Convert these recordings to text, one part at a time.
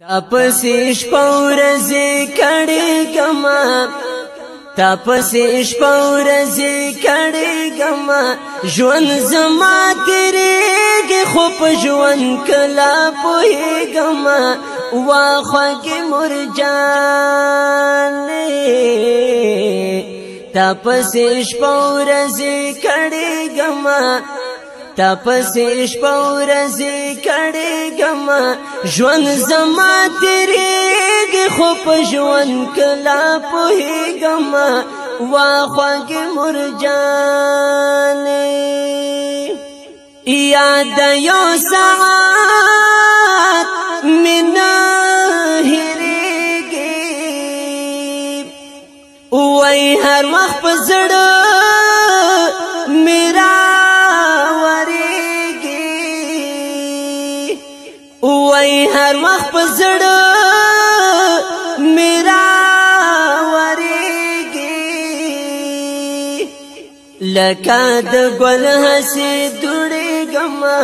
تپسې شپه ورځې کړېږمه، تپسې شپه ورځې کړېږمه، ژوند زما تېرېږي خو په ژوند کله پوهېږمه. وا خوږې مرجانې، تپسې شپه ورځې کړېږمه، تپسې شپه ورځې کړېږمه، ژوند زما تېرېږي خو په ژوند کله پوهېږمه. وا خوږې مرجانې، یاد یو ساعت مې نه هېرېږي، وای هر وخت په زړه مې راورېږي، وای هر وخت په زړه مې راورېږي، لکه د ګل هسې دوړېږمه،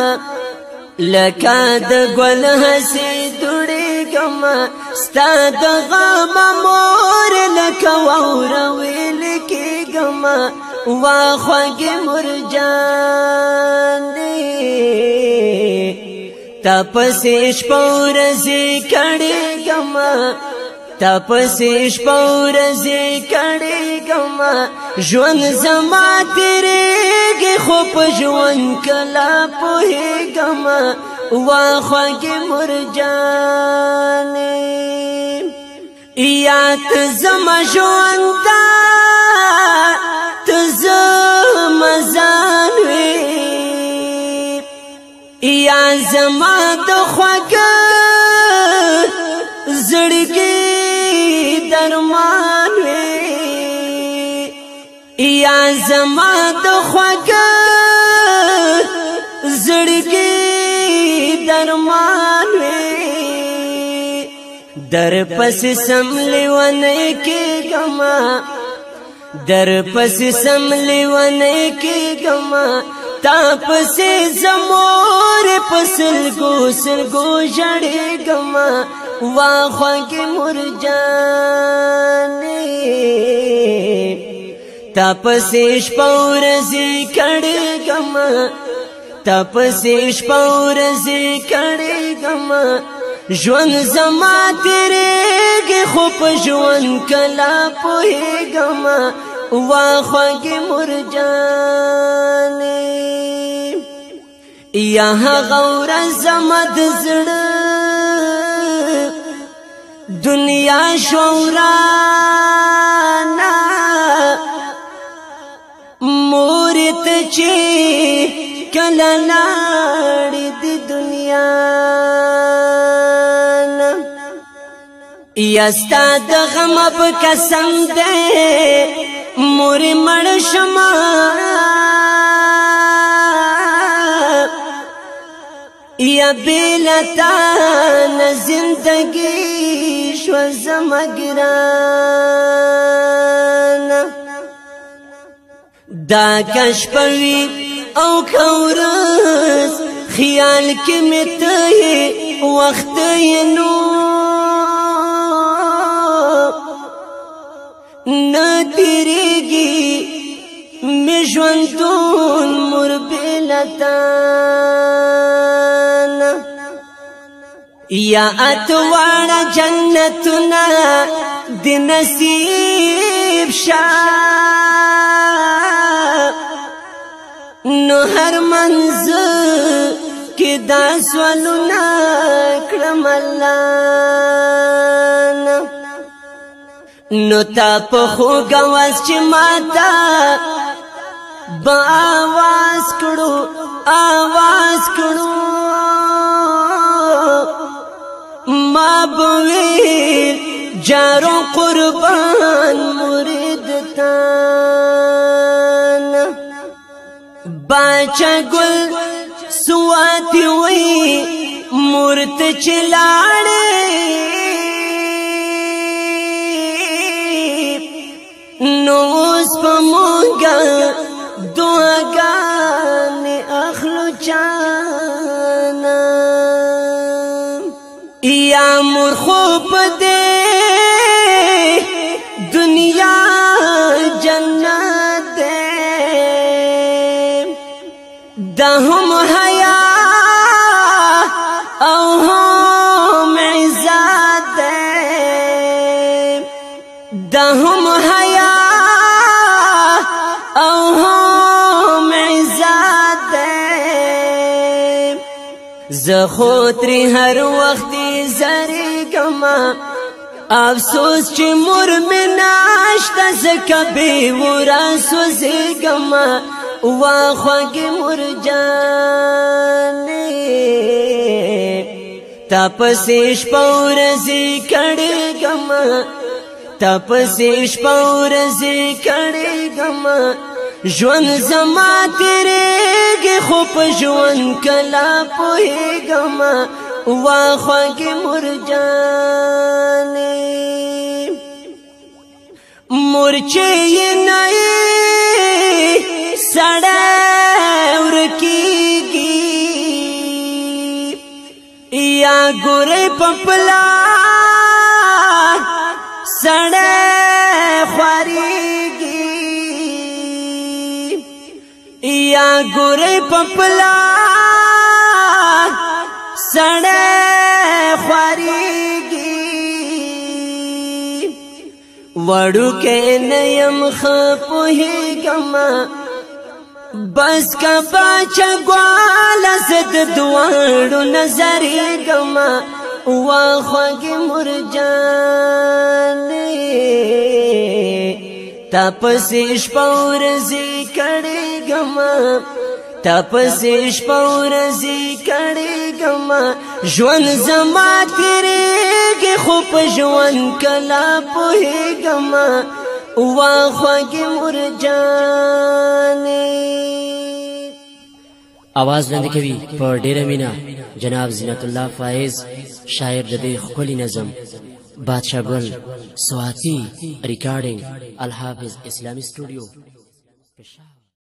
لکه د ګل هسې دوړېږمه، ستا د غم مور لکه واوره ویل کېږمه. وا خوږې مرجانې، تپسې شپه ورځې کړېږمه، تپسې شپه ورځې کړېږمه، ژوند زما تېرېږي خو په ژوند کله پوهېږمه. وا خوږې مرجانې، یا ته زما ژوند ته زما ځان وې، یا زما د خوږه زړګي درمان وې، یا زما د خوږه زړګي درمان وې، در پس سم لیونه کېږمه، در پس سم لیونه کېږمه، تا پسې زمور پسلګو سلګو ژړېږمه. وا خوږې مرجانې، تا پسې شپه ورځې کړېږمه، تا پسې شپه ورځې کړېږمه، ژوند زما تېرېږي خو په ژوند کله پوهېږمه. وا خوږې مرجانې، یا هغه ورځ زما د زړه دنیا شورانا، مور ته چې کله لاړې د دنیا نه، یا ستا د غم په قسم دی مور مړ شمه، یا بیلتا نه زندگی شو زما ګرانه. دا کشپوي او کورس خیال کې مې ته وخت یې نو نه تیریږي مې ژوندون مور بېلتا نه، یا اتواړه جنتونه د نصیب شه، نو هر منزل کې دا سوالونه کړم الله. نو تا په خوږ اواز چې ماته به آواز کړو، آواز کړو، ما به ویل جارو قربان مرید تان. باچا ګل سواتی وی مورت چې لاړې، نو اوس په مونږه دعاګانې اخلو چانا. یا مور خو په دې دنیا جنت ده، دا هم حیا او هم عزت ده، دا هم حیا او هم عزت ده. زه خو ترې هر وخت زریږم، افسوس چې مور مې نشته، ځکه بې وره سوځېږم. وا خوږې مور جانې، تا پسې شپه ورځې کړېږم، تا پسې شپه ورځې کړېږم. ژوند زما تېرېږي خو په ژوند کله پوهېږم. وا خوږې مور جانې، مور چې یې نه سړی ورکېږي، یا ګورې په پلار سړی خوارېږي، یا ګورې په پلار سړی خوارېږي. وړوکی نه یم ښه پوهېږم، بس که باچا ګواله زه د دواړو نظرېږم. وا خوږې مور جانې، تا پسې شپه ورځې کړېږم، تا پسې شپه ورځې کړېږم. ژوند زما تېرېږي خو په ژوند کله پوهېږم. وا خوږې مور جانې. اواز وړاندې کوي په ډیره مینه جناب زینت الله فایز، شاعر د دې ښکلي نظم بادشاه ګل سواتی، ریکارډینګ الحافظ اسلامی سټوډیو، پېښور.